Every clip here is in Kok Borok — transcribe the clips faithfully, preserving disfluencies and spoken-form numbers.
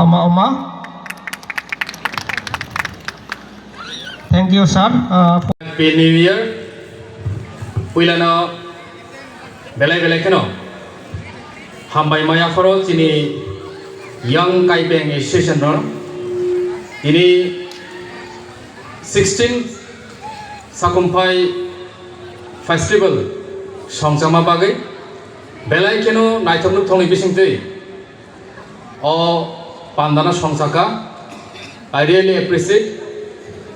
Oma, oma. Thank you, sir. Uh, for Happy New Year. Puilano belai belai kheno hambai maya phoro chini Young Kaipeng Association no. Tini sixteen Sakumphai Festival songchama bagwi belai kheno naithok nukthokni bisingtwi o pandano songchakha. I really appreciate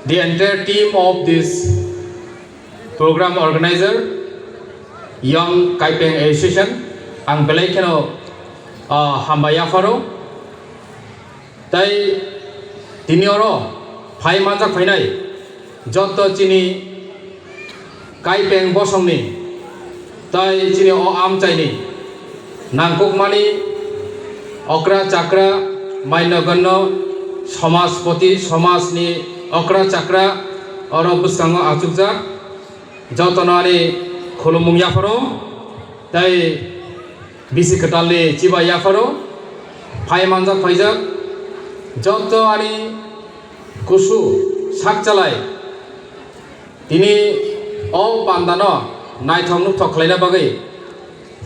the entire team of this program organizer, Young Kaipeng Association. Ang belai kheno, ah, hambai yapharo. Tai tini oro phai manjak phainai joto chini Kaipeng bosongni tai chini o amchaini nangkukmani okra chakra maino ganno somajpoti somajni okra chakra oro bwskango achukjak jotono ani khulumung yapharo tai bisi kwtalni chiba yapharo phai manjak phaijak joto ani kusu sakchalai tini o pandano naithok nukthok khlaina bagwi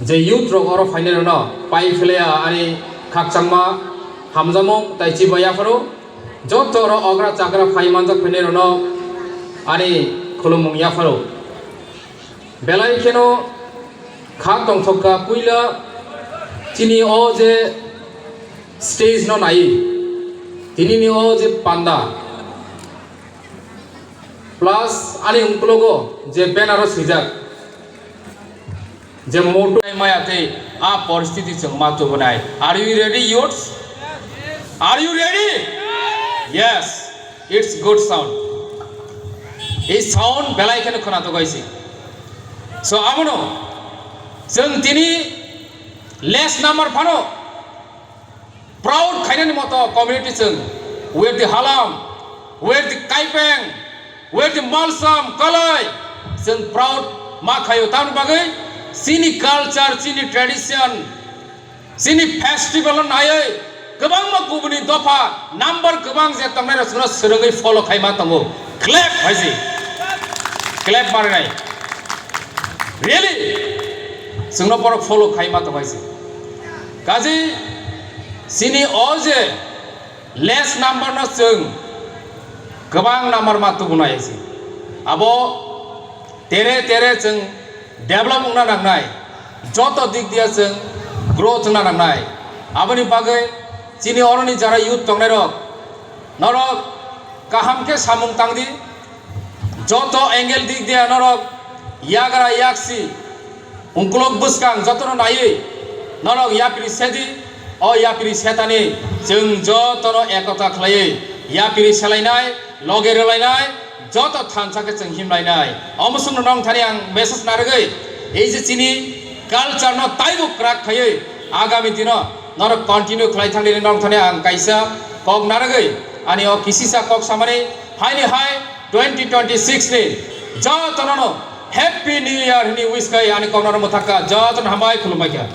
je youth rok oro phainai rokno pai phlaiya ani khakchangma hamjamung tai chiba yapharo joto oro okra chakra phai manjak phainai rokno ani khulumung yapharo belai kheno kha tongthok kha puila chini o je stage no nai tinini o je panda plus ani ungkulogo je banner o swijak je moto maya tei a poristiti chwng ma tubunai. Are you ready, youths? Are you ready? Yes, it's good sound. Ei sound belai kheno khwnathok hai se. So, abono chwng tini less number phano proud khainani moto community chwng, with the Halam, with the Kaipeng, with the Malsam, Kalai, chwng proud ma khaio. Tamni bagwi chini culture, chini tradition, chini festival no naiwi kwbangma kubuni dopha number kwbang je tongnai rok chwngno swrwngwi follow khaima tongo. Clap hai se. Clap marinai. Really? Chwngno borok follow khaima tongo hai se. Kaje chini o je less number no chwng kwbang number ma tubunai hai se. Abo tere tere chwng develop wngna nangnai, joto dik dia chwng growth wngna nangnai. Aboni bagwi chini oroni jara youth tongnai rok, norok kaham khe samung tang di, joto angle dik dia norok yagra yaksi ungkulok bwskang jotono naiwi norok yapri sedi, o yapri setani chwng jotono ekota khlaiwi yapri selainai, loge rwlainai, joto thansa khe chwng himlainai. Omo swngno nong thani ang message narwgwi, ei je chini culture no taibo kwrak khaiwi agami dino norok continue khlai thangni nong thani ang kaisa kok narwgwi ani o kisisa kok samani haini hai twenty twenty-six ni jotono no Happy New Year hini wish khai ani kokno mwthakha jotono hambai khulumbai kha.